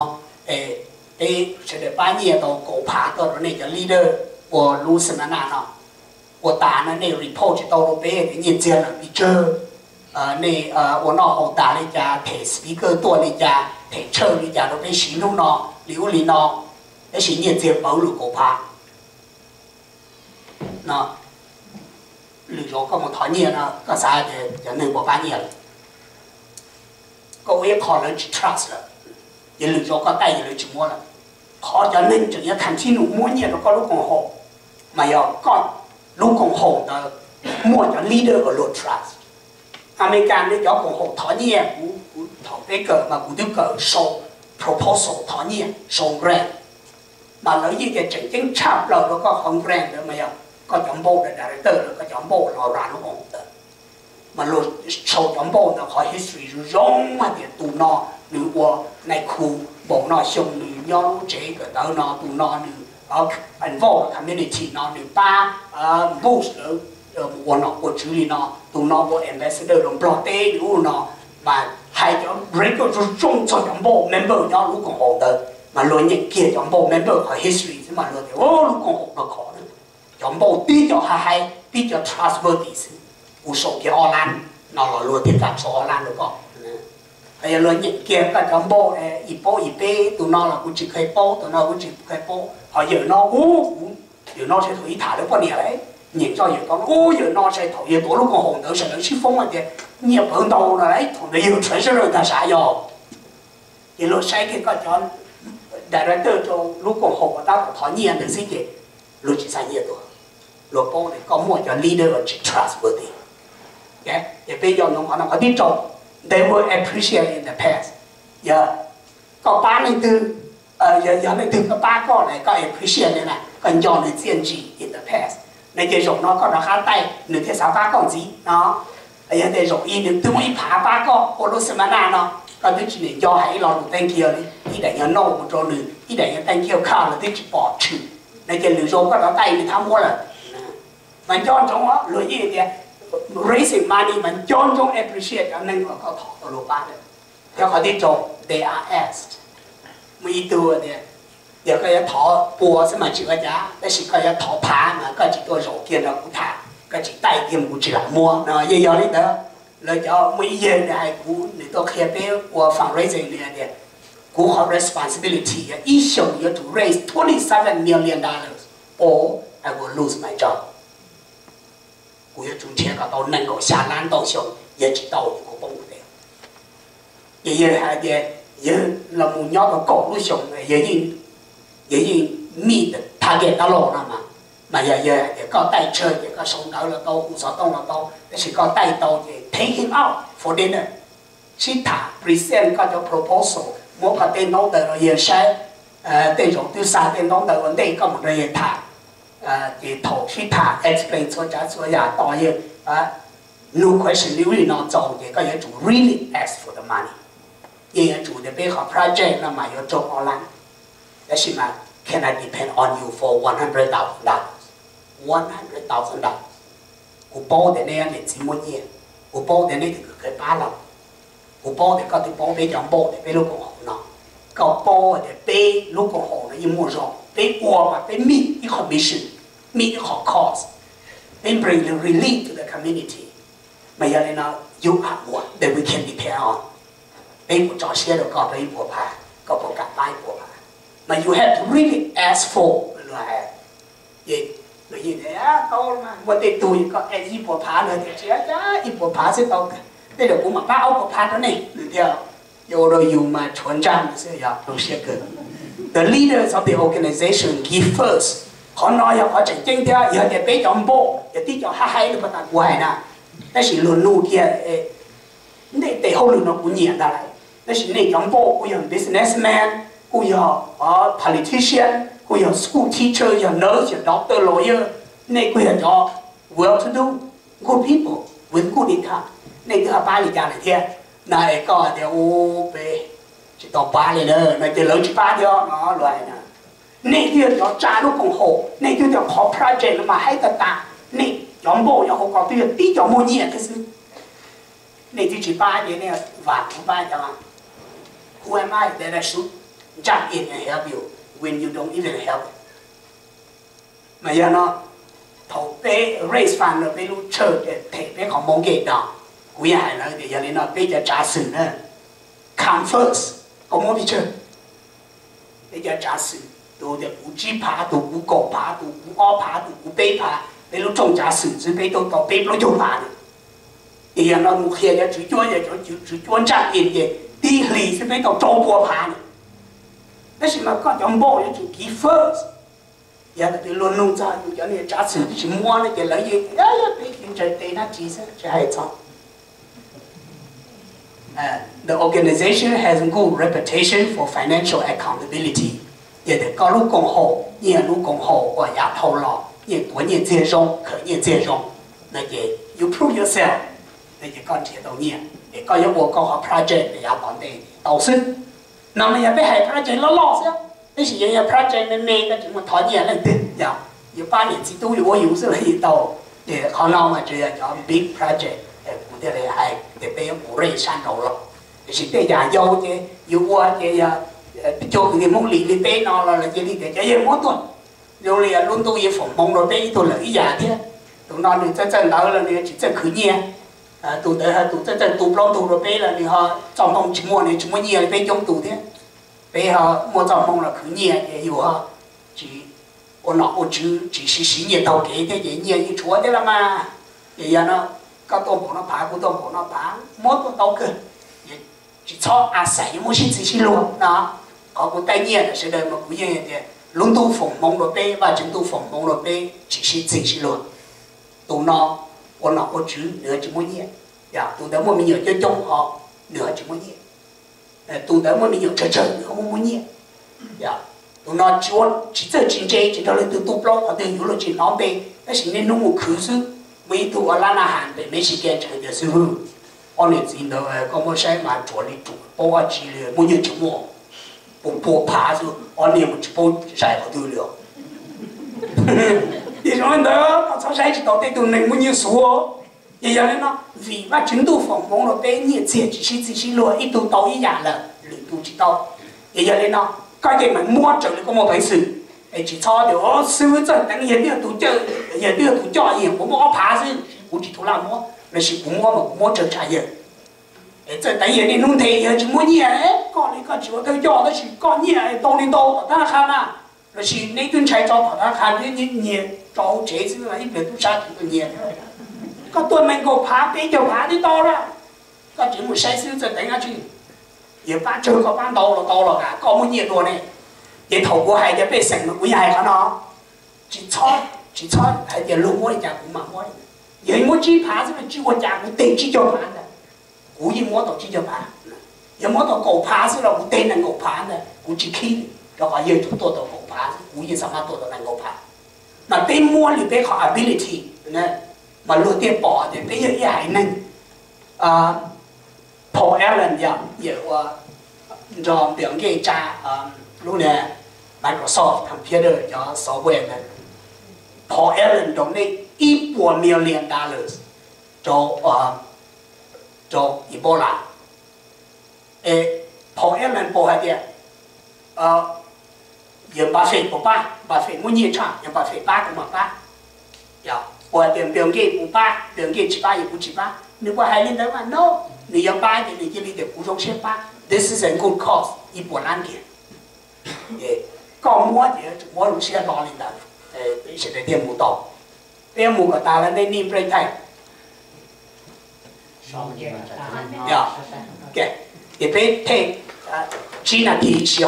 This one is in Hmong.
Es peb sawv daws pab nyiaj tau kaum phav tuaj rau nej cov leader ua lub xeminars no. Ua tas no nej report tsis tau rau peb tias nyiaj txiag lawm pes tsawg, nej ua noj haus tas li cas, them speaker tuaj li cas, them tshawj li cas rau peb siv hnub no li ub li no, tab sis nyiaj txiag pawv lawm kaum phav. No, lwm zaus koj mus thov nyiaj no koj xav tias cov neeg puas pab nyiaj lawm? Koj ua ib qho lawv tsis trust lawm, ces lwm zaus koj taij ces lawv tsis muab lawm. Qhov cov neeg tseem yuav continue muab nyiaj rau koj lub koom haum, mas yog koj lub koom haum ntawd muaj cov leader uas luag trust. Amelikas nej cov koom haum thov nyiaj, kuv, kuv thaum peb kawm mas kuv twb kawm sau proposal thov nyiaj, sau grant, mas lawv yeej tias tseem ceeb tshaj plaws rau koj qhov grant ntawd mas yog koj cov npauj, director lawv koj cov npauj los rau lub koom haum ntawd. Mas luag sau cov npauj ntawd qhov history zoo zoo hais tias tus no nws ua nais khu npaum no xyoo, nws nyob lub tsev kawm ntawv no, tus no nws involve community no, nws pab Bush lawv mus ua nom ua tswv li no, tus no ua ambassador rau Nplog teb li ub no, mas hais cov record zoo zoo txog cov npauj member nyob lub koom haum ntawd, mas luag nyeem kiag cov npauj member qhov history xwb mas luag tias lub koom haum no khov, cov npauj tib cov haib haib, tib cov trustworthy xwb. Kuv sau kiag ob lab no los luag thiaj kam sau ob lab rau koj. Yog luag nyeem kiag koj cov npauj ib paub ib peb, tus no los kuv tsis kheev paub, tus no kuv tsis kheev paub, ho yawm no ub, yawm no txhais thaum ib tham lawv poj niam lawm, nyeem txog yawm no ub, yawm no txhais thaum yawg tuav lub koom haum ntawd txhais lawv sib foob hais tias nyiaj pawv ntau no, thaum ntawd yawg treasurer ntag sav yog. Ces luag saib kiag koj cov director rau lub koom haum uas tab tom thov nyiaj ntawd xwb ces luag tsis xa nyiaj tuaj. Luag paub tias koj muaj cov leader uas tsis trustworthy. Ces peb nco ntsoov qhov no, qhov thib rau, they were appreciated in the past. Yog koj pab leej twg, yog leej twg koj pab koj na, koj appreciate na, koj nco nws txiaj ntsig in the past na, ces zaum no koj rov qab taij nws thiaj xav pab koj ntxiv no. Yog tias zaum ib nws twb muaj ib phav pab koj ua lub xeminars no, koj twb tsis niam nco hais ib lo lus thank you li, ib daim nyuag note mus rau nws, ib daim nyuag thank you card los twb tsis pom tshwm na, ces lwm zaus koj rov taij nws thab muab lawm. Mas nco ntsoov luag yeej tias raising money mas nco ntsoov appreciate cov neeg uas koj thov tau luag pab lawm. Thiab qhov thib rau, they are asked. Muaj ib tug tias, yog koj yuav thov pua xwb mas tsis ua cas, tab sis koj yuav thov phav mas koj tsis tuaj zaum kiag nrog kuv tham, koj tsis taij kiag mas kuv tsis lam muab no. Yeej yog li ntawd, lawv cov muaj ib yawg nws hais kuv, nws tuaj qhia peb ua fundraising nws hais tias, kuv qhov responsibility yog ib xyoos yuav tsum raise twenty seven million dollars or I will lose my job. Kuv yuav tsum nrhiav kom tau nees nkaum xya lab ntau xyoo, yog tsis tau ces kuv poob kuv teb. Ces yawg hais tias yawg los mus nyob tau kaum lub xyoo, yawg yeej meet target tab laj no mas, mas yog yawg hais tias koj taij tsawg ces koj sau ntawv los tau, hu xov tooj los tau, tab sis koj taij tau ces take him out for dinner, sib tham, present koj cov proposal, muab koj tej ntaub ntawv rau yawg saib. Tej zaum twb xa tej ntaub ntawv ua ntej koj mus nrog yawg tham, ces thaum sib tham explain txhua tsav txhua yam tos yawg, no question li ub li no txaus ces koj yuav tsum really ask for the money. Yeej yuav tsum tias peb qhov project no mas yuav raug ob lab, tab sis mas can I depend on you for one hundred thousand dollars? One hundred thousand dollars. Kuv paub tias neb niam txiv muaj nyiaj, kuv paub tias neb twb khwv khwv pab los, kuv paub tias koj twb paub peb cov npauj tias peb lub koom haum no, koj paub tias peb lub koom haum no yeej muaj zog, peb ua mas peb meet ib qho mission, meet ib qho cause, peb bring the relief to the community. Mas yog li no, you are one that we can depend on. Peb puas tso siab rau koj rau ib puas phav, koj puas kam pab ib puas phav? Mas you have to really ask for, luag hais. Ces luag yeej tias, tau, muaj tej tug koj ask ib puas phav, luag tias tsis, ib puas phav xwb tau, tej zaum kuv mam pab ob puas phav rau nej thiab. Yog ua rau yus mas tshuav ntsaj xwb, yog zoo siab kawg. The leaders of the organization give first. Qhov no yog qhov tseem ceeb thiab, yog tias peb cov npauj yog tib cov haj haib li pas tas kuv hais na, tab sis luag nug kiag, nej tes hauj lwm no kuv nyiam ntag lauj, tab sis nej cov npauj kuj yog businessman, kuj yog politician, kuj yog school teacher, yog nurse, yog doctor, lawyer, nej kuj yog cov well to do, good people with good income, nej twb ho pab li cas lawm thiab? Na es koj tias u, peb tsis tau pab li na, no ces lawv tsis pab thiab no, luag hais na. Nej twb yog cov tsa lub koom haum, nej twb yog qhov project no mas haib tag tas, nej cov npauj nyob hauv ko twb yog tib cov muaj nyiaj thiab xwb. Nej twb tsis pab ces nej vam kuv pab cov, who am I that I should Jump in and help you when you don't even help. Mas yog no, thaum peb raise fund rau peb lub church them peb qhov Hmoob Kev Doo, kuv yeej hais lawv tias yog li no peb cov tsav xwm na, come first, koj muab pes tsawg? Peb cov tsav xwm, tus tias kuv tsib phav, tus kuv kaum phav, tus kuv ob phav, tus kuv peb phav, peb lub rooj tsav xwm xwb peb tau tau peb plaub caug phav na. Ces yog no mus qhia cov tswv cuab, yog cov tswv cuab jump in ces tib hlis xwb peb tau rau pua phav na. Tab sis mas koj cov npauj yuav tsum kev first. Yog tias luag nug txog yus cov niag tsav xwm tsis muab no ces lawv yeej, peb kev ntsaws tes dab tsi xwb tsis hais txog. The organization has good reputation for financial accountability. Yog tias koj lub koom haum, nyias lub koom haum uas yav dhau los nyias tuav nyias txiag zoo, khawm nyias txiag zoo, no ces you prove yourself, no ces koj nrhiav tau nyias es koj yuav ua koj qhov project yav tom ntej tau xwb. No mas yog peb hais project loj loj xwb, tab sis yog yog project me me koj tsis muaj thov nyias leej twg, yog yuav pab niam txiv tub yuav ua yus xwb los yeej tau. Ces qhov no mas tsuas yog cov big project kuv thiaj li hais tias peb yuav mus raise sab nraud los. Tiam sis tej yam yau ces yus ua ces yog cov kwv tij Hmoob Lis li peb no los lawv cia li tias cov yawg muab tuaj. Zoo li lub ntuj yeej foom hmoov rau peb ib tug lawm ib yam thiab. Tus no nws txawj txawj ntawv los nws tsis txawj khwv nyiaj, tus ntawd tus txawj txawj tu plaub ntug rau peb los nws ho txoj hmoo tsis muaj, nws tsis muaj nyiaj li peb coob tus thiab. Peb ho muaj txoj hmoo los khwv nyiaj ces yus ho tsis ua nom ua tswv, tsis siv siv nyiaj taug kev thiab ces nyiaj yeej tshuav thiab los mas. Ces yog no koj tuaj npaum no phav, kuv tuaj npaum no phav, muab tuaj tau kawg. Tsis txhob a xais yuav muab sib txig sib luag no. Qhov kuv taij nyiaj ntawm sawv daws mas kuv yeej tias lub ntuj foom hmoov rau peb, Vajtswv ntuj foom hmoov rau peb, tsis sib txig sib luag. Tus no ua nom ua tswv nws ho tsis muaj nyiaj, yog tus ntawd muaj me nyuam coob coob ho nws ho tsis muaj nyiaj, tus ntawd muaj me nyuam tsawg tsawg nws ho muaj muaj nyiaj. Yog tus no tsis ua, tsis txawj tsis ntse, tsis nrog leej twg tu plaub, qhov twg yuav luag tsis hnov npe, tab sis niaj hnub mus khwv xwb. Muaj ib tug ua lab naj has pem Michigan tseem tias xib hwb, ob niam txiv ntawd koj muab saib mas tsuas li tsuas paub dab tsi li, muaj nyiaj tsis muaj, pua pua phav xwb, ob niag mas tsis paub zais qhov twg li os. Ces zoo li ntawd koj txhob saib tsis taus tej tug neeg muaj nyiaj xuav. Ces yog li no, vim Vajtswv ntuj foom hmoov rau peb nyiaj txiag tsis sib txig sib luag, ib tug tau ib yam lawm lwm tus tsis tau. Ces yog li no, koj yeej meem muab raws li koj muaj peev xwm, es tsis txhob tias xib hwb Txawj Teev yog twb yog tus coj, yog twb yog tus coj, kuv muab ob phav xwb, kuv tsis thum laj muab, lossis kuv muab mas kuv muab tsawg tshaj yawg. Es Txawj Teev yog niaj hnub nthe yawg tsis muaj nyiaj, koj li koj tsis ua thawj coj tab sis koj nyiaj tau li ntau tom thab qha na, lossis neb twb ntshai tso tom thab qha thiab nyiaj tso hauv tsev xwb ib pliag tub sab tsis muaj nyiaj. Koj tuaj nees nkaum phav peb caug phav twb tau lawm, koj tseem mus saib xib hwb Txawj Teev dab tsi? Yawg pab tsawg koj pab ntau los tau los as koj muaj nyiaj dua ne. Ces thaum kuv hais cov pej xeem no kuv yeej hais qhov no, tsis txhob, tsis txhob hais tias luag muab li cas kuv mam muab li. Yog muab tsib phav xwb mas tsib ua cas kuv teg tsib caug phav ntag, kuv yeej muab tau tsib caug phav. Yog muab tau kaum phav xwb los kuv teg nees nkaum phav ntag, kuv tsis khib, rau qhov yawg tsuas tuaj tau kaum phav xwb, kuv yeej xa mab tuaj tau nees nkaum phav. Mas peb muab li peb qhov ability, mas luag thiaj pom tias peb yog ib haiv neeg. Paul Allen yog yawm ua nrog Bill Gates tsa lub niag Microsoft computer cov software ntawd. Paul Allen donate ib puas million dollars rau, rau Ebola. Es Paul Allen puas hais tias yawg Buffett puas pab? Buffett muaj nyiaj tshaj, yog Buffett pab kuv mam pab. Yog puas hais tias Bill Gates puas pab? Bill Gates tsis pab, yog kuv tsis pab. Nws puas hais li ntawd mas no, nws yog pab ces nws cia li tias kuv zoo siab pab. This is a good cause, ib puas lab kiag. Koj muab ces yuav tsum muab zoo siab hlo li ntawd, peb sawv daws thiaj mus tau. Peb mus kom tas lawm nej nij break time. Yog, ces peb thej tsib nas this siv